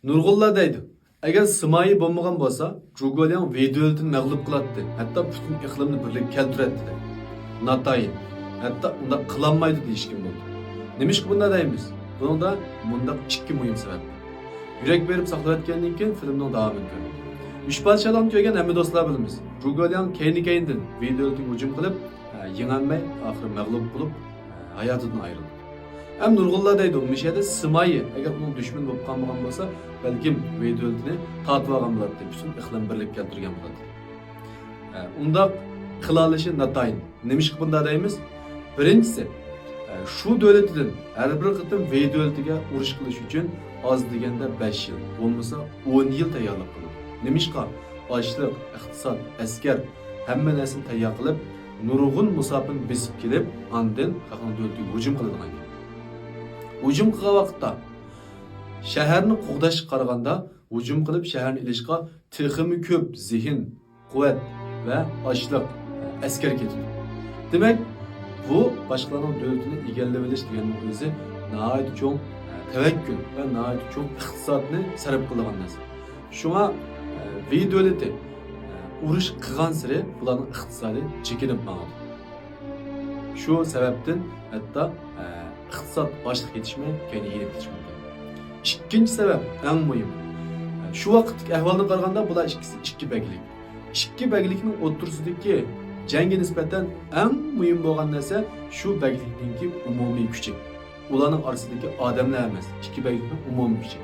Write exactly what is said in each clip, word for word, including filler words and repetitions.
نۇرغۇنلار دەيدۇ، ئەگەر سىمايى بولمىغان بولسا، جۇگولياڭ ۋېي دۆلىتىنى مەغلۇپ قىلاتتى، ھەتتا پۈتۈن ئىقلىمنى بىرلىككە كەلتۈرەتتى دەيدۇ. ناتايىن، ھەتتا ئۇنداق قىلالمايدۇ دېيىشكىمۇ بولىدۇ. نېمىشقا بۇنداق دەيمىز؟ بۇنىڭدا مۇنداق ئىككى مۇھىم سەۋەب بار. يۈرەك بېرىپ ساقلىۋەتكەندىن كېيىن فىلىمنىڭ داۋامىنى كۆرۈڭ. ئۈچ پادىشاھلىقنى كۆرگەن ھەممە دوستلار بىلىمىز. جۇگولياڭ كەينى-كەينىدىن ۋېي دۆلىتىگە ھۇجۇم قىلىپ، ئە، يېڭەلمەي، ئاخىرى مەغلۇپ بولۇپ، ئە، ھاياتىدىن ئايرىلدى. ھەم نۇرغۇنلار دەيدۇ، مۇشۇ يەردە سىمايى ئەگەر ئۇنىڭ دۈشمىنى بولۇپ قالمىغان بولسا، بەلكىم ۋېي دۆلىتىنى تارتىۋالغان بولاتتى، پۈتۈن ئىقلىم بىرلىككە كەلتۈرگەن بولاتتى. ئە، ئۇنداق قىلالىشى ناتايىن. نېمىشقا بۇنداق دەيمىز؟ بىرىنچىسى، ئە، شۇ دۆلىتىدىن ھەر بىر قېتىم ۋېي دۆلىتىگە ئۇرۇش قىلىش ئۈچۈن ئاز دېگەندە بەش يىل، بولمىسا ئون يىل تەييارلىق قىلىدۇ. نېمىشقا؟ ئاشلىق، ئىقتىساد، ئەسكەر، ھەممە نەرسىنى تەييار قىلىپ، نۇرغۇن مۇساپىنى بېسىپ كېلىپ، ئاندىن خەقنىڭ دۆلىتىگە ھۇجۇم قىلىدىغان گەپ. ھۇجۇم قىلغان ۋاقىتتا شەھەرنى قوغداشقا قارىغاندا، ھۇجۇم قىلىپ شەھەرنى ئېلىشقا تېخىمۇ كۆپ زېھىن، قۇۋۋەت ۋە ئاشلىق، ئەسكەر كېتىدۇ. دېمەك، بۇ باشقىلارنىڭ دۆلىتىنى ئىگىلىۋېلىش دېگەننىڭ ئۆزى ناھايىتى چوڭ تەۋەككۈل ۋە ناھايىتى چوڭ ئىقتىسادنى سەرپ قىلىدىغان نەرسە. شۇڭا، ۋېي دۆلىتى ئۇرۇش قىلغانسېرى بۇلارنىڭ ئىقتىسادى چېكىنىپ ماڭىدۇ. شۇ سەۋەبتىن ھەتتا، ئە، ئىقتىساد باشلىق يېتىشمەي، كەينىگە يېنىپ كېتىشى مۇمكىن. ئىككىنچى سەۋەب، ئەڭ مۇھىم. شۇ ۋاقىتتىكى ئەھۋالدىن قارىغاندا، بۇلار ئىككىسى ئىككى بەگلىك. ئىككى بەگلىكنىڭ ئوتتۇرىسىدىكى جەڭگە نىسبەتەن ئەڭ مۇھىم بولغان نەرسە شۇ بەگلىكنىڭكى ئومۇمىي كۈچى. ئۇلارنىڭ ئارىسىدىكى ئادەملەر ئەمەس، ئىككى بەگلىكنىڭ ئومۇمىي كۈچى.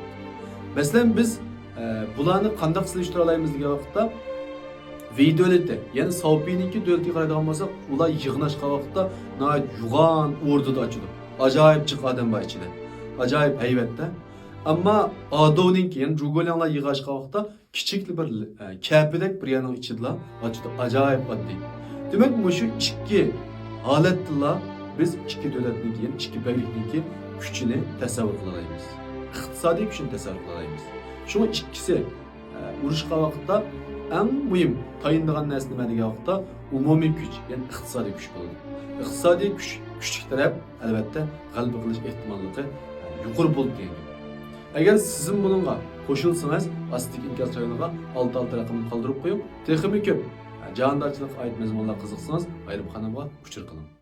مەسىلەن، بىز، ئە، بۇلارنى قانداق سېلىشتۇرالايمىز دېگەن ۋاقىتتا، ۋېي دۆلىتى، يەنى ساۋپىينىڭكى دۆلىتىگە قارايدىغان بولساق، ئۇلار يىغىنلاشقان ۋاقىتتا ناھايىتى يوغان ئوردىدا ئاچىدۇ. ئاجايىپ جىق ئادەم بار ئىچىدە. ئاجايىپ ھەيۋەتتە. ئەمما ئادوۋنىڭكى، يەنى جۇگولياڭلار يىغىلىشقان ۋاقىتتا كىچىكلا بىر، ئە، كەپىدەك بىر يەرنىڭ ئىچىدىلا ئاچىدۇ. ئاجايىپ ئاددىي. دېمەك، مۇشۇ ئىككى ھالەتتىلا بىز ئىككى دۆلەتنىڭكى، يەنى ئىككى بەگلىكنىڭكى كۈچىنى تەسەۋۋۇر قىلالايمىز. ئىقتىسادىي كۈچىنى تەسەۋۋۇر قىلالايمىز. شۇڭا ئىككىسى ئۇرۇشقان ۋاقىتتا ئەڭ مۇھىم تايىنىدىغان نەرسە نېمە دېگەن ۋاقىتتا، ئومۇمىي كۈچ، يەنى ئىقتىسادىي كۈچ بولىدۇ. ئىقتىسادىي كۈچ كۈچلۈك تەرەپ، ئەلۋەتتە، غەلىبە قىلىش ئېھتىماللىقى يۇقىرى بولىدۇ دېگەن گەپ. ئەگەر سىزمۇ بۇنىڭغا قوشۇلسىڭىز، ئاستىدىكى ئىنكاس رايونىغا ئالتە ئالتە رەقىمىنى قالدۇرۇپ قويۇڭ. تېخىمۇ كۆپ جاھاندارچىلىققا ئائىت مەزمۇنلارغا قىزىقسىڭىز، ئايرىم قانالغا ئۇچۇر قىلىڭ.